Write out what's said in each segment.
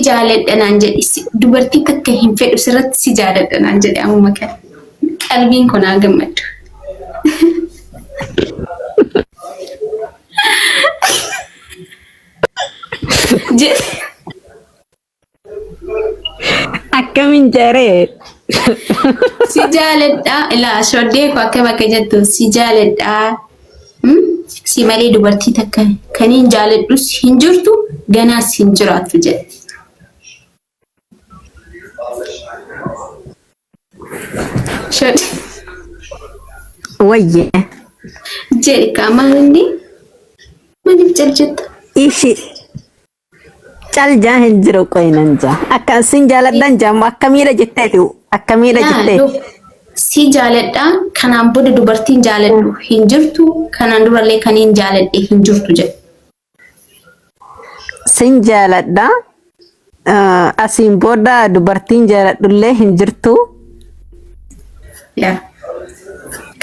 jaaladha naan jedhi. Dubartii takka hin fedhu sirratti si jaaladha naan jedhi ammuma kana. Qalbiin kun haa gammaddu. Jedhi. Akkamiin jaree? Si jaaladha. Ilaa shoddee koo akka bakka jettu si jaaladha. Si malee dubartii takka kaniin jaaladhus hin jirtu ganaas hin jiraattu jedhe. Shodde Wayye. jedhi kaa maal inni maaliif cal jetta? Ishi cal jaa hin jiru qoy nan jaa. Akka sin jaaladhan jaa immoo akkamiidha jetteeti akkamiidha Laa jetteeti. si jaaladha kanaan booda dubartiin jaaladhu hin jirtu kanaan durallee kaniin jaaladhe hin jirtu jedhe. Sin jaaladha. Asiin booda dubartiin jaaladhullee hin jirtu. Yaa.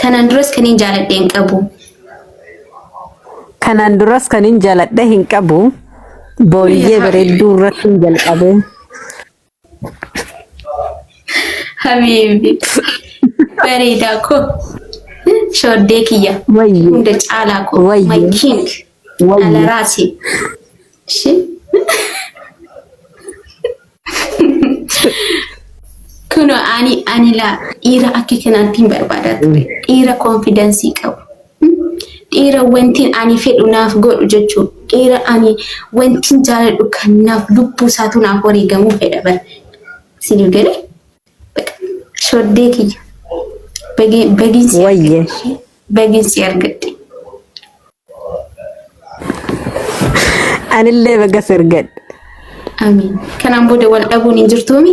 Kanaan duras kaniin jaaladhe hin qabu. Kanaan duras kanin jaaladhe hin qabu. Booyyee bareedduu irratti hin jalqabe. Habiibi. Bareedaa koo. Shoddee kiyya. Wayye. Hunda caalaa koo. Wayye. My king. Wayye. Ala raasi. Shi. Kunoo ani laa dhiira akka kanaatti hin barbaadaa ture. Dhiira konfidensii qabu. Dhiira wantiin ani fedhu naaf godhu jechuun dhiira ani wantiin jaaladhu kan naaf lubbuu isaatu naaf wareegamuu fedha bara. Siniif galee? Baqa shoddee kiyya. Bagiin si Wayye. argadhe. Bagiin si argadhe. Anillee baga si argadhe. Amiin. Kanaan booda wal dhabuun hin jirtuumi?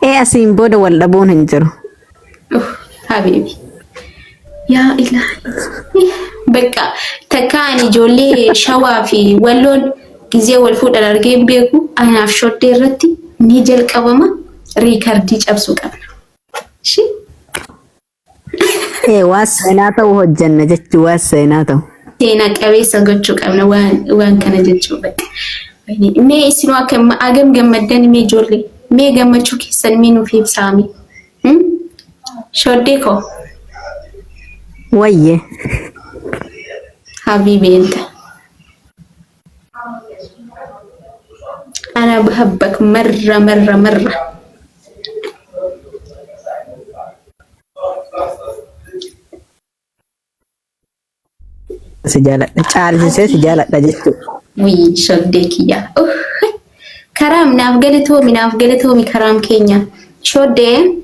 Ee asiin booda wal dhabuun hin jiru. Uff, habibi. Yaa ilaahi. Bakka takka ani ijoollee shawaa fi walloon gizee wal fuudhan argee hin beeku. Anaaf shoddee irratti ni jalqabama riikardii cabsuu qabna. Ishii. Ee waan seenaa ta'u hojjenna jechuun waan seenaa ta'u. Seenaa qabeessa gochuu qabna waan kana jechuu bakka. Mee isinuu akka agam gammaddan mee ijoollee mee gammachuu keessan mee nuuf ibsaame. Shoddee koo. Wayye. Habibi enta. Ana bahabbak marra marra marra. Si jaaladha. Caalchisee si jaaladha jechuudha. Wii shoddee kiyya. Uff. Karaam naaf galatoomi naaf galatoomi karaam keenya. Shoddee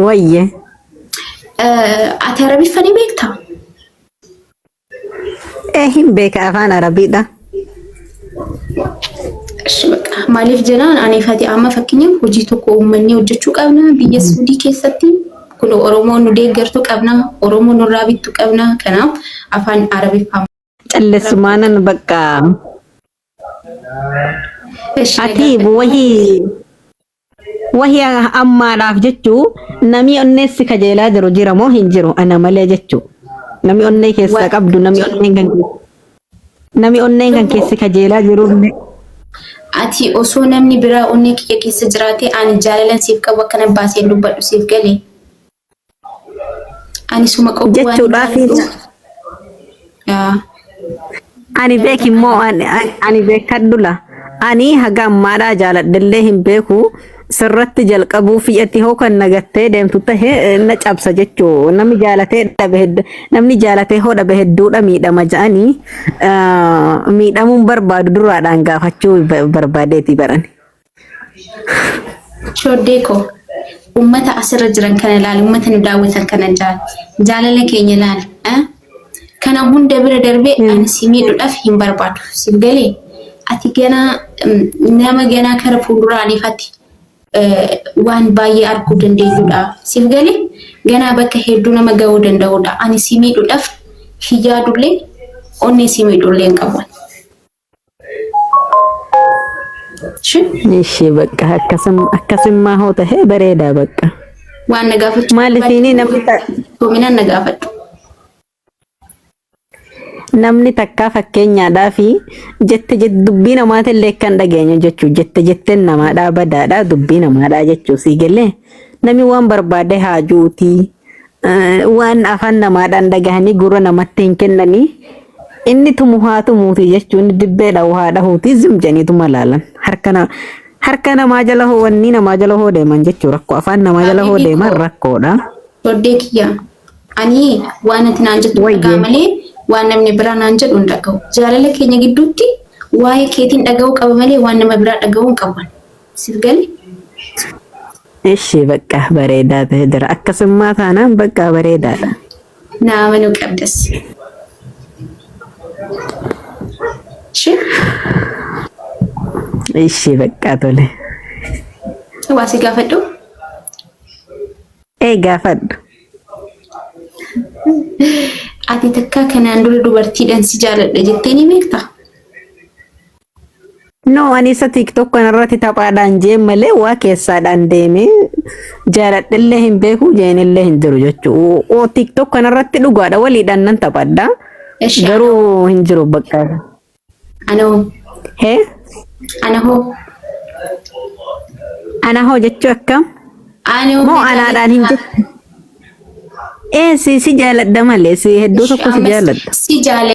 Wayye. ati Arabiffa ni beektaa? Ee hin beeka afaan Arabiidha. Ishi baqa maaliif jenaan ani fati amma fakkeenyaaf hojii tokko uummanni hojjechuu qabna biyya Suudii keessatti kun Oromoo nu deeggartu qabna Oromoo nurraa bittu qabna kanaaf afaan Arabiffaa Callesumaanan bakka Ishi ati gaafadhu. wahii Wahi ammaadhaaf jechuu namii onnee si kajeelaa jiru jira moo hin jiru ana malee jechuu nami onnee keessaa qabdu nami onneen kan nami onneen kan keessi kajeelaa jiru Ati osoo namni biraa onnee kiyya keessa jiraate ani jaalalan siif qabu akkana baasee dubbadhu siif galee. Ani suma qofa waan hin jechuudhaaf jaaladhuuf. Yaa. ani beeki immoo ani ani beekadhu la ani haga ammaadhaa jaaladhellee hin beeku sirratti jalqabuu fi ati hoo kan nagattee deemtu tahe na cabsa jechuu namni jaalatee dhabe namni jaalatee hoo dhabe hedduudha miidhama ja'anii miidhamuun barbaadu duraadhaan gaafachuu barbaadeeti baran. Shoddee koo ummata asirra jiran kana ilaali, ummata nu daawwatan kana ilaali, jaalala keenya ilaali. Eh? Kana hunda bira darbee ani si miidhuudhaaf hin barbaadu. Siif galee ati ganaa nama ganaa kara fuulduraa aniifatti waan baay'ee arguu dandeenyudha. Siif galee ganaa bakka hedduu nama ga'uu danda'udha. Ani si miidhuudhaaf hin yaadullee onnee si miidhullee hin qabu. Ishee bakka akkasum akkasummaa hoo tahee bareedaa bakka. Waan na gaafachuu Maalifiini namni Toominaan na gaafadhu. Namni takkaa fakkeenyaadhaa fi jette dubbii namaatillee akka hin dhageenye jechuu jette jetteen namaadhaa badaadhaa dubbii namaadhaa jechuu sii galee namni waan barbaade haa juutii waan afaan namaadhaan dhagahanii gurra namatti hin kennanii inni tumu haa tumuuti jechuun dibbee dhahu haa dhahuuti zim jedhaniituma laalan harka harka namaa jala hoo wanni namaa jala hoo deeman jechuu rakkoo afaan namaa jala hoo Habibi deeman koo rakkoodha. Soddee kiyya ani waan ati naan jettu Wayye. dhaga'a malee waan namni biraa naan jedhu hin dhaga'u. Jaalala keenya gidduutti waa'ee keetiin dhaga'uu qaba malee waan nama biraa dhaga'uu hin qabu. Siif gale? Ishi bakka bareedaa ta'e jira. Akkasummaa taanaan bakka bareedaadha. Na amanuu qabdas. Ishi Ishi bakka tole. waa si gaafadhu? Ee gaafadhu. Ati takkaa kanaan dura dubartiidhaan si jaaladha jettee ni beektaa? No, ani isa TikTok kanarratti taphaadhaan jeen malee waa keessaadhaan deemee jaaladhellee hin beeku jeenillee hin jiru jechuudha. Oo TikTok kanarratti dhugaadha waliidhaan nan taphadha. Eshi Garuu hin jiru bakka. ana hoo? Hee? Ana hoo? Ana hoo jechuu akkam? Ana hoo Moo anaadhaan hin jettu? Ee si si jaaladha malee si hedduu Eshi tokko si ammas jaaladha. si jaaladha.